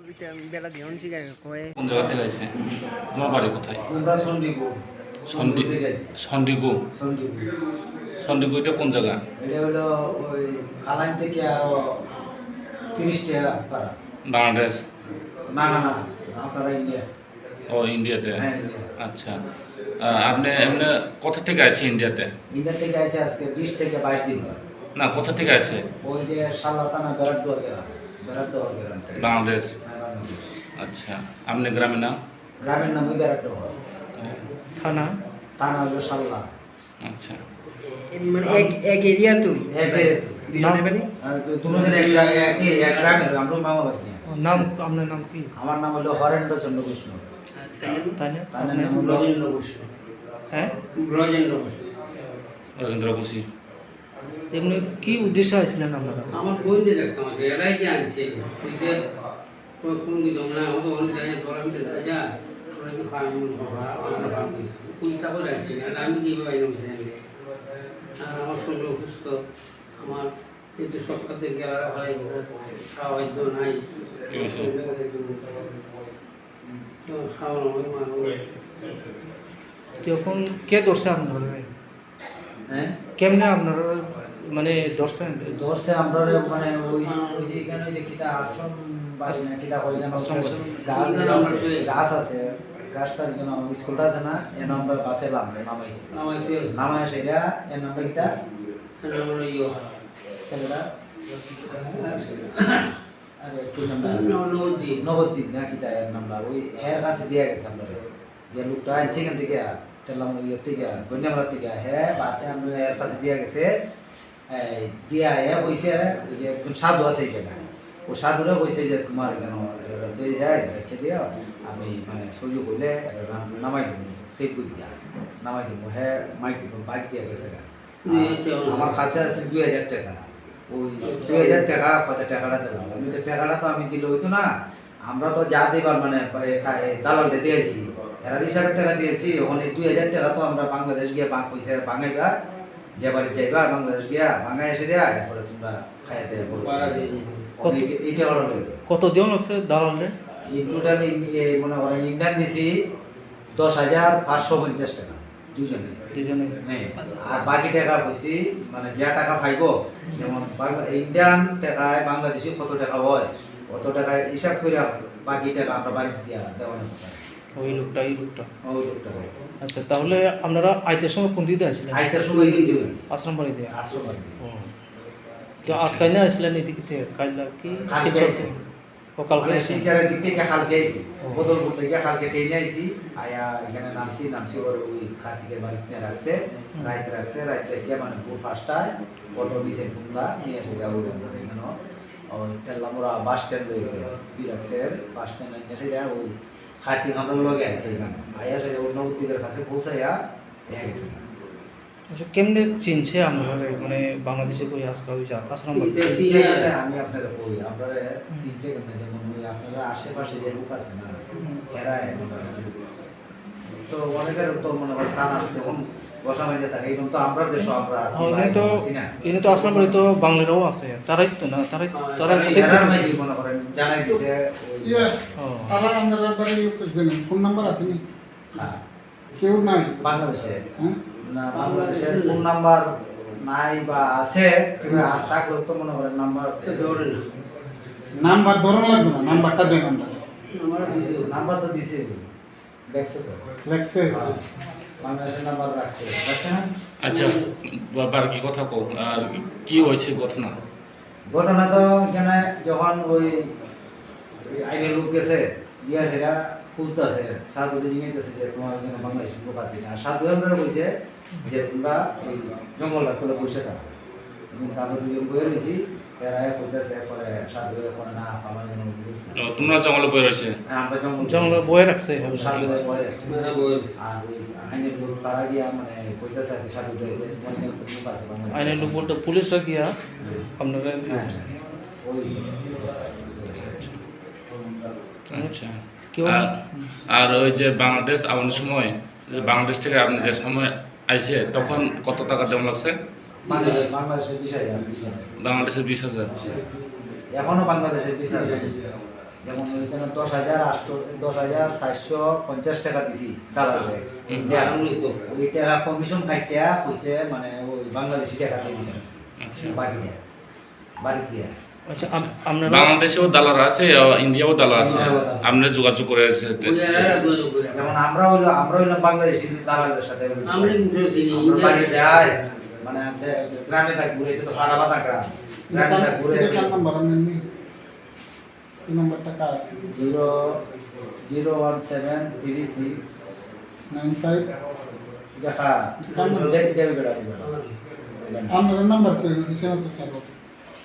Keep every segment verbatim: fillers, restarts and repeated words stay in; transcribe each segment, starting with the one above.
বেলা দিয়ন সিগাই কয়। কোন জায়গা থেকে আসছে? তোমার বাড়ি কোথায়? আমরা সন্ডিপুর। সন্ডি-, সন্ডিপুর থেকে আসছি। সন্ডিপুর। সন্ডিপুর। সন্ডিপুর এটা কোন জায়গা? এটা হলো ওই কালাইন থেকে আরো তিরিশ টাকা পারা। বাংলাদেশ? না, না, না, আপনারা ইন্ডিয়া। ও, ইন্ডিয়াতে? হ্যাঁ, ইন্ডিয়া। আচ্ছা। আহ, আপনি এমনি কোথা থেকে আছে ইন্ডিয়াতে? ইন্ডিয়া থেকে আছে আজকে বিশ থেকে বাইশ দিন হয়। না, কোথা থেকে আছে? ওই যে শালরা থানা বেরাকডুয়ার গ্রাম, বেরাকডুয়ার গ্রাম থেকে। বাংলাদেশ? হ্যাঁ, বাংলাদেশ। আচ্ছা, আপনি গ্রামের নাম? গ্রামের নাম ওই বেরাকডুয়ার। ও। থানা? থানা হলো শালরা। আচ্ছা। এ, মানে এক, এক এরিয়া তো? এক এরিয়া তো। দুজনের বাড়ি? আহ, তো দুজনের এক গ্রামে, একই এক গ্রামের, আমরা মামা বাড়ি। ও, নাম, আপনার নাম কি? আমার নাম হলো হরেন্দ্র চন্দ্র কৃষ্ণ। আর তার নাম? তার নাম? তার নাম হলো ব্রজেন্দ্র বসু। হ্যাঁ? ব্রজেন্দ্র বসু। ব্রজেন্দ্র বসু। এমনি কি উদ্দেশ্যে আসছিলেন আপনারা? আমার বোনকে দেখতাম আছে, এরাই যে আনছে, ওই যে কোনো, কোনো কিছু আমরা, আমাদের অনেক জায়গায় বলা হয়েছে, "যা, যা, আমরা কি ফার্ম করবো, আমরা ফার্ম করবো।" ওই তারপরে আসছে, আর আমি কিভাবে এলাম সেখানে? আর আমার শরীর অসুস্থ, আমার এই তো সব খাতে গেলারা হয়, খাওয়া হয়তো নাই। ঠিক আছে। তো খাওয়া হয়, মানুষ। তো এখন কে ধরছে আপনারা? হ্যাঁ? কেমনে আপনারা মানে ধরছেন? ধরছে আমরা মানে ওই, ওই যে এখানে ওই যে কিতা আশ্রম বাড়ি না কিতা কই যেন আশ্রম বাড়ি। গাছ আছে, গাছ আছে, গাছটার এখানে আমার স্কুলটা আছে না, এর নামটা বাসে লাম-, নামাইছে। নামাইছে। নামাই সেটা, এর নামটা কিতা? এর নাম হলো ইয়ো। ছেলেটা? আরে, কি নাম? ন-, নবদ্বীপ। নবদ্বীপ না কিতা এর নামটা? ওই এর কাছে দিয়া গেছে আমরা। যে লোকটা আনছে এখান থেকে, তেলাম ইয়ে থেকে, গন্ডামারা থেকে, হ্যাঁ, বাসে আমরা এর কাছে দিয়া গেছে। এই, দিয়া এ কইছে, ওই যে একজন সাধু আছে এই জায়গায়। ও সাধুরে কইছে যে, "তোমার এখানে এরা দিয়ে যায়, রেখে দিও, আমি মানে সুযোগ হইলে এরা নাম-, নামাই দেবো, সেভ করে দিয়া, নামাই দেবো।" হ্যাঁ, মাইক, বাইক দিয়ে গেছে গা। আর আমার কাছে আছে দুই হাজার টাকা। ওই দুই হাজার টাকা, কত টাকাটা দিলাম। আমি তো টাকাটা তো আমি দিলে হইতো না। আমরা তো যা দিবার মানে, এ, তা-, এ, দালালরে দিয়েছি। এরা হিসাবে টাকা দিয়েছি। ওখানে দুই হাজার টাকা তো আমরা বাংলাদেশ গিয়ে বাং-, পয়সা বাঙাইবা, যে বাড়ি যাইবা বাংলাদেশ গিয়া, বাঙাই এসে দিয়া, এরপরে তোমরা খাইয়া দিয়ে বলছো। ভাড়া দিয়ে দিবে। কত, এটা, এটা অর্ডার হয়েছে। কত দিন লাগছে দালালরে? এই টোটাল ইন-, এ, মনে করেন ইন্ডিয়ান দিছি দশ হাজার পাঁচশো পঞ্চাশ টাকা দুজনে। দুজনে? হ্যাঁ। আর বাকি টাকা কইছি, মানে, যে টাকা পাইবো, যেমন বাংলা, ইন্ডিয়ান টাকায় বাংলাদেশি কত টাকা হয়, অত টাকা হিসাব করে বাকি টাকা আমরা বাড়ি দিয়া দেওয়ানো হয়। ওই লোকটা, এই লোকটা। ওই লোকটা। আচ্ছা, তাহলে আপনারা আইতে সময় কোন দিকে আসছিলেন? আইতে সময় এই দিকে আসছি। আশ্রম বাড়ি দিয়ে? আশ্রম বাড়ি দিয়ে। ও। তো আজকে না আসলেন এদিকে থেকে? কাল কি? কালকে শিলচর আসছি। থেকে? ও, কালকে মানে আসছেন? শিলচরের দিক থেকে কালকে আইছি। ও। বদলপুর থেকে কালকে ট্রেনে আইছি। আয়া এখানে নামছি, নামছি ওর ওই কার্তিকের বাড়িতে রাখছে। হুম। রাইতে রাখছে, রাইতে রেখে মানে ভোর পাঁচটায় অটো নিচে ফুটলা, নিয়ে এসে যাবো আমরা এখানে। ওই তেল্লামুড়া বাস স্ট্যান্ড রয়েছে, বিরাটসের বাস স্ট্যান্ড নিয়ে এসে যায় ওই কার্তিক আমরা লগে আইছে এখানে। আয়া সে ওই নবদ্বীপের কাছে পৌঁছাইয়া হয়ে গেছে। আচ্ছা, কেমনে চিনছে আপনারা? মানে, বাংলাদেশে কই আজকে ওই জাত আশ্রম বাড়ি? চিনছে কেমনে? আমি আপনারা কই, আপনারা হুম। চিনছে কেমনে? যেমন ওই আপনারা আশেপাশে যে লোক আছে না, হুম। এরা এমন তো অনেকের তো মনে হয় টানা যখন বসা হয়ে যায়, এরকম তো আমরা দেশে আমরা আছি, হ্যাঁ, ভাই, এমনি তো, আছি না। এমনি তো আশ্রম বাড়ি তো বাঙালিরাও আছে, তারাই তো না, তারাই, হ্যাঁ, তারা তারাই কোথায় এরার থেকে? মাঝে মনে করেন জানাই দিছে। ইয়ে, ও। তারা আপনারা বাড়ি ইয়ে করছেন, ফোন নাম্বার আছে নি? হ্যাঁ। কেউ নাই? বাংলাদেশে? হ্যাঁ? না, বাংলাদেশের ফোন নাম্বার নাই বা আছে, তবে আজ থাকলেও তো মনে করেন নাম্বার তো ধরে না। নাম্বার ধরন লাগবে না, নাম্বারটা দেন আমরা। নাম্বার দিছে। নাম্বার তো দিছে, দেখছে তো। লেখছে? হ্যাঁ, বাংলাদেশের নাম্বার রাখছে, দেখছে না? আচ্ছা, বা-, বারো কি কথা কও, আর কি হয়েছে ঘটনা? ঘটনা তো এখানে যখন ওই, ওই আইনের লোক গেছে, গিয়া সেটা খুঁজতেছে, সাধুরে জিজ্ঞাসা যে তোমার এখানে বাংলাদেশের লোক আছে না। সাধু আমরা কইছে যে তোমরা এই জঙ্গলটার তলে বসে থাকো। কিন্তু আমরা দুজন বইয়ে রয়েছি, তারা কইতেছে পরে সাধু এখন না, আমার কোনো লোক নাই। ও, তোমরা জঙ্গলে বইয়ে রয়েছে? হ্যাঁ, আমরা জঙ্গল জঙ্গলে বইয়ে রাখছে। সাধু বইয়ে রাখছে। আমরা বইয়ে রাখছি। আর ওই আইনের লোক তারা গিয়া মানে কইতেছে আর কি সাধুরে যে তোমার এখানে তো লোক আছে বাংলাদেশে। আইনের লোক বলতে পুলিশরা গিয়া হ্যাঁ। আপনারা হ্যাঁ। ওই আচ্ছা। কেউ আর, আর ওই যে বাংলাদেশ আওয়ানোর সময়, যে বাংলাদেশ থেকে আপনি যে সময় আইছে, তখন কত টাকা দেওয়া লাগছে? বাংলাদেশ, বাংলাদেশে বিশ হাজার, বিশ হাজার। বাংলাদেশে বিশ হাজার। এখনো বাংলাদেশে বিশ হাজার। যেমন ওইখানে দশ হাজার আটশো, দশ হাজার চারশো পঞ্চাশ টাকা দিছি দালালরে। হুম। ইন্ডিয়ান। ওই টাকা কমিশন কাটিয়া কইছে, মানে, ওই বাংলাদেশি টাকা দিয়ে দিতাম। আচ্ছা। বাকিটা, বাড়ি দিয়া। আচ্ছা, আম-, আপনারা বাংলাদেশেও দালাল আছে, আহ, ইন্ডিয়াও দালাল আছে। ইন্ডিয়াও দালাল আছে। আপনি যোগাযোগ করে আছে। যেমন আমরা হইলো, আমরা হইলাম বাংলাদেশি দালালের সাথে হইলো। আমরা বাড়ি যাই, মানে, গ্রামে থাকি ঘুরে, এটা তো ফারাবাদা গ্রাম। গ্রামে থাকি ঘুরে। এটা কার নাম্বার? আপনি নেই? এই নাম্বারটা কার? Zero, zero one seven three six nine five. দেখা। কার নাম্বার? এটা, এটা, এটা, এটা। আপনার নাম্বার কই? দিছে না তো কারো।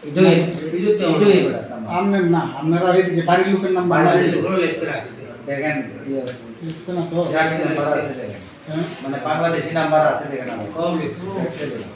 এটাই, এটাই, এটাই, এটা নাম্বার। আপনার না, আপনারা এইদিকে বাড়ির লোকের নাম্বার বাড়ির নাই। লোকেরও লেখতে রাখছে। দেখেন, ইয়ে, লিখছে না তো? বিরাট নাম্বার আছে দেখেন। হ্যাঁ? মানে বাংলাদেশি নাম্বার আছে দেখেন আমার। কম লিখছে। দেখছে দেখেন।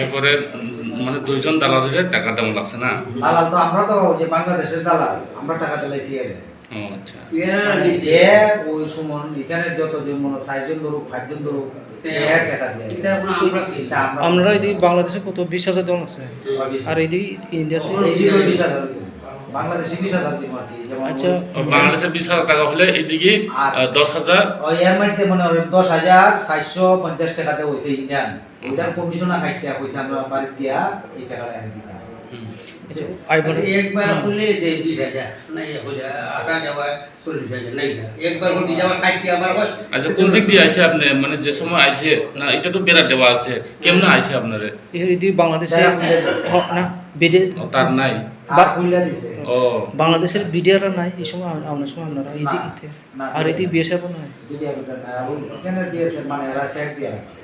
এরপরে, উম, মানে দুইজন দালালের টাকা দেওয়া লাগছে না? দালাল তো আমরা তো ওই যে বাংলাদেশের দালাল, আমরা টাকা দিলাইছি এর। ও আচ্ছা। এরা মানে নিজে এ ওই সময় এখানে যতজন মনে হয় চারজন ধরুক, পাঁচজন ধরুক, এ এ টাকা দিয়ে। এটা এখন আমরা কি? এটা আমরা আপনারা এই যে বাংলাদেশে কত বিশ হাজার দেওয়া লাগছে? হ্যাঁ, বিশ হাজার। আর এই যে ইন্ডিয়াতে? এইদিকে বিশ হাজার দিন। বাংলাদেশে বিশ হাজার দিন আর কি, যেমন আচ্ছা। ওই ও, বাংলাদেশে বিশ হাজার টাকা হলে এইদিকে, আর আহ, দশ হাজার। ও, এর মধ্যে মনে হয় দশ হাজার চারশো পঞ্চাশ টাকাতে হয়েছে ইন্ডিয়ান। ওইটার কমিশন খাইতে হয়েছে, আমরা বাড়ি দিয়া এই টাকাটা এনে দিতাম। হুম। আচ্ছা, আই বলে, আর একবার হ্যাঁ। করলে যে বিশ হাজার, না, ইয়ে হলে আসা যাওয়া চল্লিশ হাজার, নাই স্যার। একবার করতে যাওয়া খাইতে আবার হয়। আচ্ছা, কোন দিক দিয়ে আইছে আপনি? মানে যে সময় আইছে, না, এটা তো বেড়া দেওয়া আছে, কেমনে আইছে আপনারে? এ-, এদি বাংলাদেশে বেড়া খুলে দেয়। হ-, না, বিদেশ ও, তার নাই। তার বা-, খুলে দিছে। ও। বাংলাদেশের বিডিআর নাই, এই সময় আম-, আপনার সময় আপনারা, এদি, না, এতে। না, আর এদি বিএসএফ নাই। বিডিআর নাই, আর ওই এখানে বিএসএফ মানে এরা চেক দিয়ে রাখছে।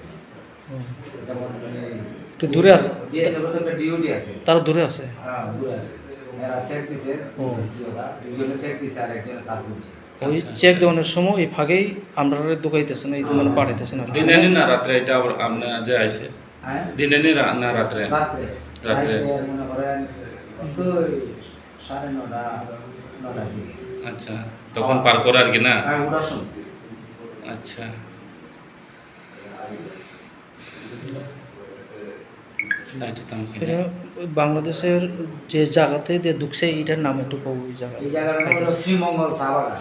হুম। যেমন এই একটু দূরে আছে। বিএসএফ তো একটা ডিউটি আছে। তারা দূরে আছে। হ্যাঁ, দূরে আছে। এরা চেক দিছে, ও। কি ওটা? দুইজনে চেক দিছে আর একজনে তার খুলছে। ওই আচ্ছা, চেক আচ্ছা। দেওয়ানোর সময় এই ফাঁকেই আমরা ঢুকাইতেছে না, এই মানে হ্যাঁ। পাঠাইতেছে না। দিনে নি না রাত্রে এটা আবার আপনি যে আইছে? হ্যাঁ? দিনে নি রা-, না রাত্রে? রাত্রে। রাত্রে। রাত্রে মনে করেন তো ওই সাড়ে নটা, নটার দিকে। আচ্ছা, তখন হ্যাঁ। পার করে আর কি না? হ্যাঁ, ওটার সময়। আচ্ছা। দায়িত্ব তো আমাকে এটা দেয়। ওই বাংলাদেশের যে জায়গাতে দিয়ে ঢুকছে, এটার নাম একটু কও, ওই জায়গা। এই জায়গাটার নাম হলো শ্রীমঙ্গল চা বাগান।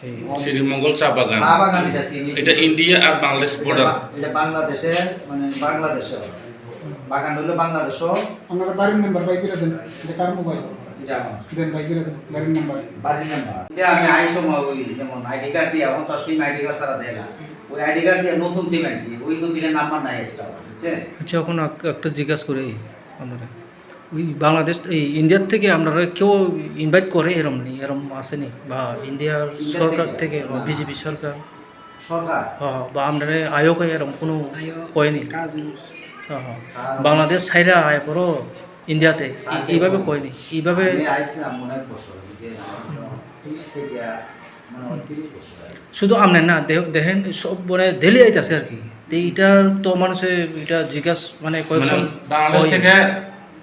এই শ্রীমঙ্গল চা বাগান। চা বাগান এটা চিনি। এটা ইন্ডিয়া আর বাংলাদেশ এটা বর্ডার। বা-, এটা বাংলাদেশে, মানে বাংলাদেশে হয়। বাগান হলো বাংলাদেশও। আপনারা বাড়ির নাম্বার বাইক করে দেন, এটা কার মোবাইল? এটা আমার। দেন বাইক করে দেন, বাড়ির নাম্বার। বাড়ির নাম্বার। এটা আমি আই সময় ওই যেমন আইডি কার্ড দিয়ে, এখন তো সিম আইডি কার্ড ছাড়া দেয় না। ওই আইডি কার্ড দিয়ে নতুন সিম আনছি, ওই নতুন নাম্বার নাই একটা, বুঝছেন? আচ্ছা, এখন এক-, একটা জিজ্ঞাসা করি আপনারা, ওই বাংলাদেশ, এই ইন্ডিয়ার থেকে আপনারা কেউ ইনভাইট করে এরম নেই, এরম আসেনি? বা ইন্ডিয়ার ইন্ডিয়া সরকার থেকে? থেকে, ও, না। বিজেপি সরকার? সরকার? হ্যাঁ, হ্যাঁ, বা আপনারা আয়োগ এরম কোনো আয়োগ, কয়নি? কাজ মুস। হ্যাঁ, হ্যাঁ। স্যার, বাংলাদেশ ছাইরা আয় পড়ো ইন্ডিয়াতে, স্যার, এই-, এইভাবে দেখুন, কয়নি? এইভাবে আমি আইছিলাম অনেক বছর, যে আমার তো ত্রিশ থেকে, মানে, হয় ত্রিশ বছর আইছি। শুধু আপনি না, দেখ-, দেখেন, সব, মানে, ডেইলি আইতাছে আর কি। তো এটা তো মানুষে এটা জিজ্ঞাস, মানে, কয়েকজন মানে, বাংলাদেশ হয়। থেকে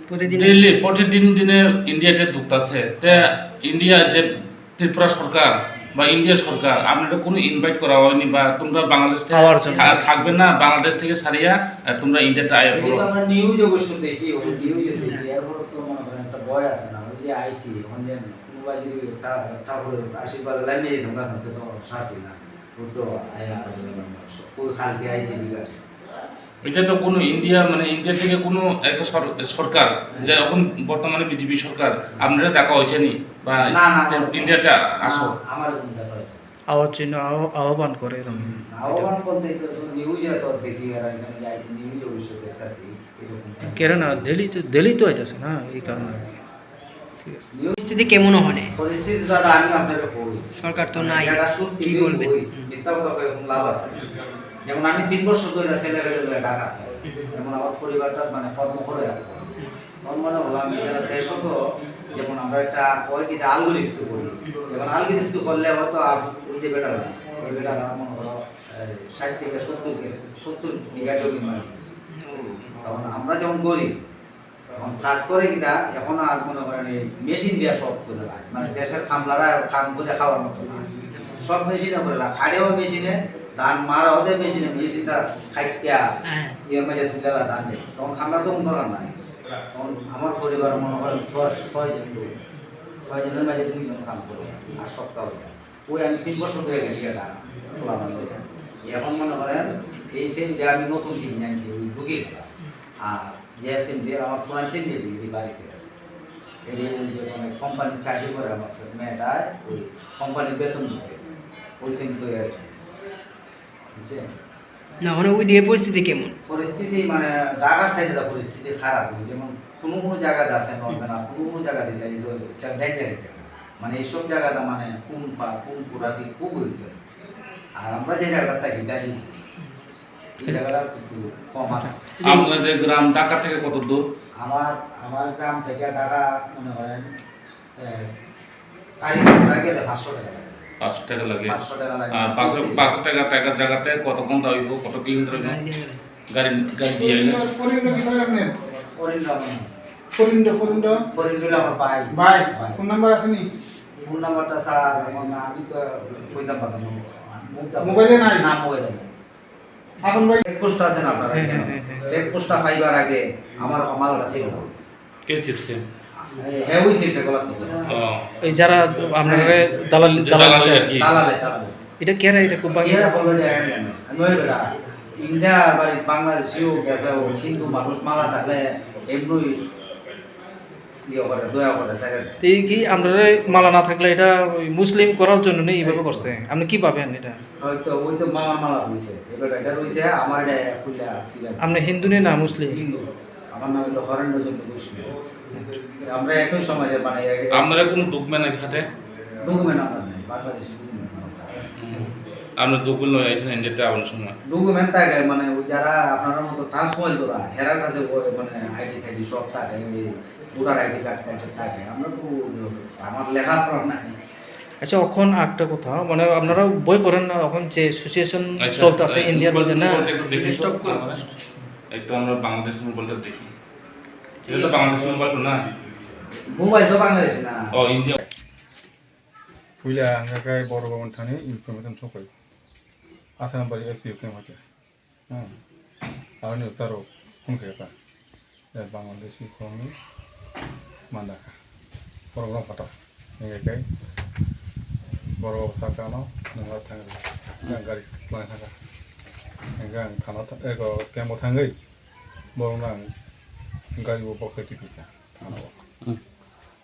প্রতিদিন দিল্লি প্রতিদিন দিনে ইন্ডিয়াতে ঢুকতাছে। তে ইন্ডিয়া যে ত্রিপুরা সরকার বা ইন্ডিয়া সরকার, আপনারা কোনো ইনভাইট করা হয়নি বা তোমরা বাংলাদেশ থেকে আওয়ার জন্য। থা-, থাকবে না, বাংলাদেশ থেকে সারিয়া, আহ, তোমরা ইন্ডিয়াতে আয়া এটা করো। তো আমরা নিউজ অবশ্য দেখি, ওই নিউজে দেখি, এরপর তো মনে করেন একটা ভয় আছে না, ওই যে আইসি, এখন যে কোনো ভাই যদি ঠা-, ঠাকুরের আশীর্বাদ লাইনে যেতাম, কারণ তো শাস্তি না, ও তো আয়া, ওই কালকে আইসি বিকালে। এটা তো কোনো ইন্ডিয়া, মানে ইন্ডিয়া থেকে কোনো একটা সর-, সরকার, যে এখন বর্তমানে বিজেপি সরকার, আপনারা ডাকা হয়েছে নি? বা না, না, না, ইন্ডিয়াতে না, আসো। আমার কোনো দেখা হয়নি। আওয়ার চিহ্ন আহ্ব-, আহ্বান করে এরকম। হুম, আহ্বান বলতে তো, তো নিউজে তো দেখি, আর এখানে যে আইসি নিউজে অবশ্য দেখতাছি, এরকম। কেন না, দিল্লি তো, দিল্লি তো হইতেছে না, এই কারণে আর কি। ঠিক আছে। পরিস্থিতি কেমন ওখানে? পরিস্থিতি দাদা, আমি আপনাকে বলি। সরকার তো নাই। এটা সত্যি কি বলবেন? বই, হুম। মিথ্যা কথা কয়ে কোনো লাভ আছে না। যেমন আমি তিন বছর ধরে ছেলে ফেলে ধরে ঢাকা। হুম। যেমন আমার পরিবারটা মানে কর্ম করে এখন। হুম। তার মানে হলো আমি যারা দেশও তো, যেমন আমরা একটা কয় কি আলগরিস্ত করি। যেমন আলগরিস্ত করলে হয়তো আর ওই যে বেটারা, ওই বেটারা মনে করো, এই, ষাট থেকে সত্তর কে-, সত্তর বিঘা জমি মালিক। হুম। তখন আমরা যেমন করি, এখন কাজ করে কিনা, এখন আর মনে করেন এই মেশিন দিয়ে সব করে লাগে, মানে দেশের খামলারা কাম করে খাওয়ার মতো না, সব মেশিনে করে লাগে, খাটেও মেশিনে, ধান মারা হতে মেশিনে, মেশিনটা খাইটিয়া হ্যাঁ। ইয়ের মাঝে তুলে লাগে ধান দেয়, তখন খামলা তো কোনো দরকার নাই। তখন আমার পরিবার মনে করেন ছয়, ছয় জন লোক। ছয় জনের মাঝে দুইজন কাম করে, আর সপ্তাহ হয়ে যায়। ওই আমি তিন বছর ধরে গেছি এটা খোলা মানে। এখন মনে করেন এই সেমটা আমি নতুন কিনে আনছি, ওই ঢুকে গেলাম। আর যে সেমটা আমার পুরান চেন দিয়ে দিই, বাড়িতে আছে। এই ওই যে মানে কোম্পানির চাকরি করে আমার মেয়েটায়, ওই কোম্পানির বেতন ঢুকে, ওই সেম তৈরি আছে। বুঝছেন? না, মানে ওই দিয়ে পরিস্থিতি কেমন? পরিস্থিতি মানে ঢাকার সাইডে তো পরিস্থিতি খারাপ, ওই যেমন কোনো কোনো জায়গাতে আছে নর্দনা, কোনো কোনো জায়গাতে তাই একটা ডেঞ্জারের জায়গা। মানে এইসব জায়গাটা মানে কোন পা-, কোন পুরাটি খুব হইতেছে। আর আমরা যে জায়গাটা থাকি গাজীপুর, এই জায়গাটা একটু কম আছে। আপনাদের গ্রাম ঢাকা থেকে কত দূর? আমার, আমার গ্রাম থেকে ঢাকা মনে করেন, এ, গাড়ি ভাড়া গেলে পাঁচশো টাকা লাগে। পাঁচশো টাকা লাগে। পাঁচশো টাকা লাগে। আর পাঁচশো, পাঁচশো টাকা, টাকার জায়গাতে কত ঘন্টা হইব, কত কিলোমিটার হইব? গাড়ি দিয়ে গেলে। গাড়ি, গাড়ি দিয়ে গেলে। ফরিন্দ, ফরিন্দ কি হয় আপনার? ফরিন্দ আমার। ফরিন্দ, ফরিন্দ। ফরিন্দ হলো আমার ভাই। ভাই? ভাই। ফোন নাম্বার আছে নি? ফোন নাম্বারটা স্যার, এখন আমি তো কইতাম পারতাম না। মুখ দাও। মোবাইলে নাই? না, মোবাইলে নাই। হাসান ভাই। চেক পোস্ট আছে না আপনার হ্যাঁ, এখানে? হ্যাঁ, হ্যাঁ, হ্যাঁ। চেক পোস্টটা পাইবার আগে আমার মালটা ছিল না। কে ছিঁড়ছে? এ, হ্যাঁ, ওই ছিঁড়ছে গলা থেকে। ও। এই যারা আপনারা হ্যাঁ। দালালি, যে দালালি দালালি দেয়। আর কি। দালালে, দালালে। এটা কে রে? এটা খুব ভাগে? এরা বললো এটা এখানে কেন? আমি ওই বেটা, ইন্ডিয়া বাড়ি বাংলাদেশিও গেছে, ও হিন্দু মানুষ মালা থাকলে এমনি ইয়ে করে, দয়া করে, স্যার। তো এই কি আপনারা মালা না থাকলে এটা ওই মুসলিম করার জন্য নেই এইভাবে করছে? আপনি কি ভাবেন এটা? হয়তো ওই তো মামার মালা রয়েছে, এবার এটা রয়েছে, আমার এটা খুলে ছিলেন। আপনি হিন্দু নি না মুসলিম? হিন্দু। আমার নাম হলো হরেন্দ্র চন্দ্র গোস্বামী। আমরা একই সমাজের, মানে, এ-, এ- আপনারা কোনো ডকুমেন্ট নাই হাতে? ডকুমেন্ট আমার নাই, বাংলাদেশি ডকুমেন্ট আমার নাই। হুম। আপনি ডকুমেন্ট লয়ে আইছেন ইন্ডিয়াতে আবার সময়? ডকুমেন্ট থাকে, মানে, ওই যারা আপনার মতো তাজমহল তোরা, হেরার কাছে ওই, মানে, আইডি সাইডি সব থাকে, ওই ভোটার আইডি কার্ড টাইড থাকে। আমরা তো, আমার লেখাপড়া নাই। আচ্ছা, এখন একটা কথা, মানে, আপনারা ভয় করেন না, এখন যে সিচুয়েশন আচ্ছা, চলতেছে এই ইন্ডিয়ার ফুটবল মধ্যে না? ফুটবল একটু দেখি। স্টপ করো। একটু আমরা বাংলাদেশ ফুটবলটা দেখি। এটা তো বাংলাদেশ ফুটবল তো না? মোবাইল তো বাংলাদেশ না। ও, India. Puila ang khe borok rok thani information sopai. Asam bari S P O khe hoite. Hmm. Aroni utaro phone khe ta. Ya Bangladeshi khoroknwi mandakha. Borok rok phatar. Hingkhe khe borok rok sakano nungla thangri. Yang gari twlang thangkha. Hingkhe ang thana tha-, eko camp o thangwi borok no ang gari o boksai twi phikha thana o. Hmm.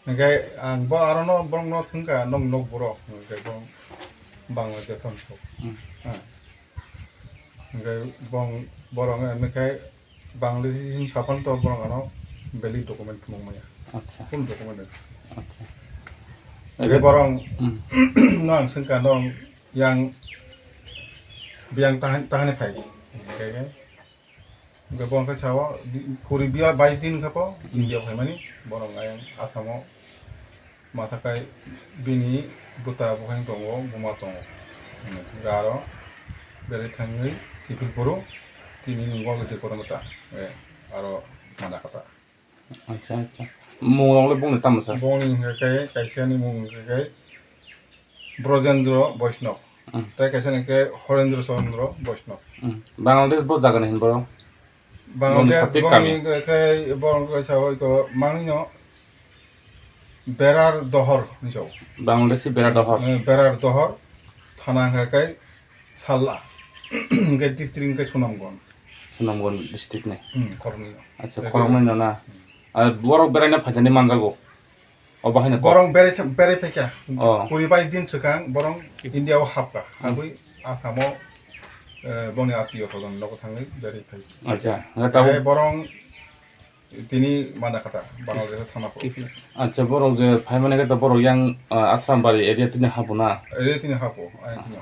Hingkhe ang bo arono borokno thwngkha, "Nwng nok borok?" Hingkhe bo Bangladesh hwn kok. Hmm. Ha. Hingkhe bong-, borok hwnwi khe Bangladesh hwn saphano to borok ano valid document phunuk maya. Acha. Full document. Acha. Hingkhe borok Hmm. no ang swngkha, "Nwng yang biyang tahan-, tahani phai?" Hingkhe Hingkhe bo hwnkhe sao, di-, kuri biya bais din wngkha po, Hmm. India phaimani, borok ayang Assam o mathakai bini bwta bukhang tongo, buma tongo. Hmm. Hingkhe aro belai thangwi kiphil phuru, tini ni wngkha je kotor mata, eh, aro mana kata. Acha, acha. Mung rok le bongni tamo sa? Bongni hingkha khe, kaisa ni mung hingkha khe Brojendra Vaishnav. Hmm. Tei kaisa ni khe Horendra Chandra Vaishnav. Hmm. Bangladesh bo jaga ni hin boro? Bangladesh bongni sapik bongni kami. Hingkha khe borok hingkha sao iko mangni no Berar Dohor hinwi sao. Bangladeshi Berar Dohor. Eh, Berar Dohor. Thana hingkha khe Salla. Hingkhe district hingkhe Sunamganj. Sunamganj district ni. Hmm, khoroknwi no. Acha, khoroknwi no na. Hmm. Ah, borok beraina phaijani manjago. Obo haino kok. Borok berai tha-, berai phaikha. Oh. Kuri bais din swkang borok India o hapkha. Hmm. Habwi Assam o, eh, bongni atio sodon nogo thangwi berai phai. Acha, hingkhe tabuk. Eh, borok tini mana kata Bangladesh o thana pho. Acha, borok je phaimani khe to borok yang, ah, Asrambari area tini habu na? Area tini habu, ayang tini.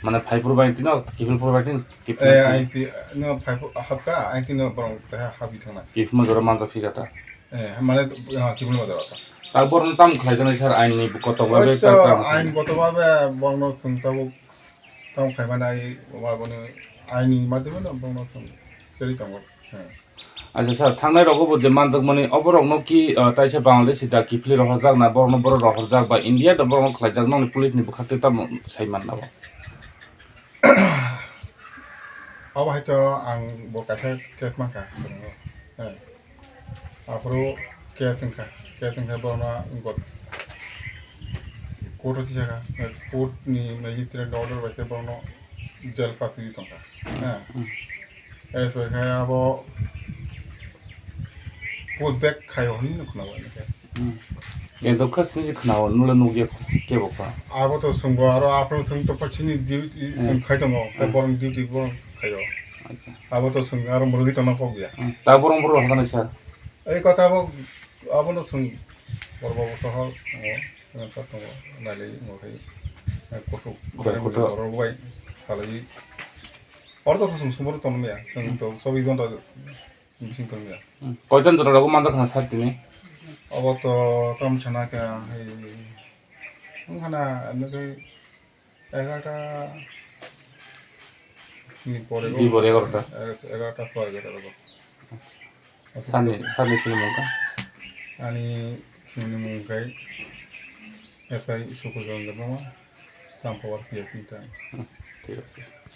Mane phaiphuru bai tino, kiphilphuru bai tino, kiphilphuru. Eh, aing ti-, no phaiphuru hapkha, aing tino borok keha habwi thangnai. Kiphilma jora manjak phi kata. Eh, mane, ha, kiphilma jora ta. Ta borok tam khlai jani sir, ain ni kotor bai bai ta, ta ain kotor bai bai borok no chwng tabuk tam khai mane ai, ma boni ain ni madhyame no borok no chwng seri tongo. Eh. Acha sir, thangnai rogo bo je manjakmani, oborokno ki, ah, taisa Bangladeshi da kiphilwi rohorjak na, borokno borok rohorjak ba India da borokno khlaijak, nokni police ni bwkhak tei tamo sai manna bo? Abo hai to ang bo kaisa case mankha, eh, aphuru case wngkha, case wngkha borokno got-, Court o tisaka, court ni magistrate order bai khe bono jail pass wi tongkha. Ha. Hmm. Erpore khe abo post back khaio hinwi khna bai khe. Hmm. Ekdom khas misi khna o, nula nukya kebo kha. Abo to swngo aro aphano thung to pachini duty Hmm. sung khai tongo, Hmm. borong duty borong khaio. Acha. Abo to sung aro murgi tongna pok ya. Hmm. Ta borong borok hamani sir. Ei kotha abo, abono sung borok bo soho tongo, sung sa tongo, nali mo khai, eh, kutuk, Jai borok kutuk. Borok bai salai. Oro to sung sumoro tongmaya, sung Hmm. to sobi gonta bising tongmaya. Hmm. Koitan jora rogo manjak khna sir tini? Abo to tam chana kha, ei, wngkhana, ano khe egarota ni pore go. Di pore egarota. Eg-, egarota pore go. Sani, sani sini mungka? Ani sini mungkai S I Sukujon Debbarma, Champawar P S ni tang. Hmm, thik ase.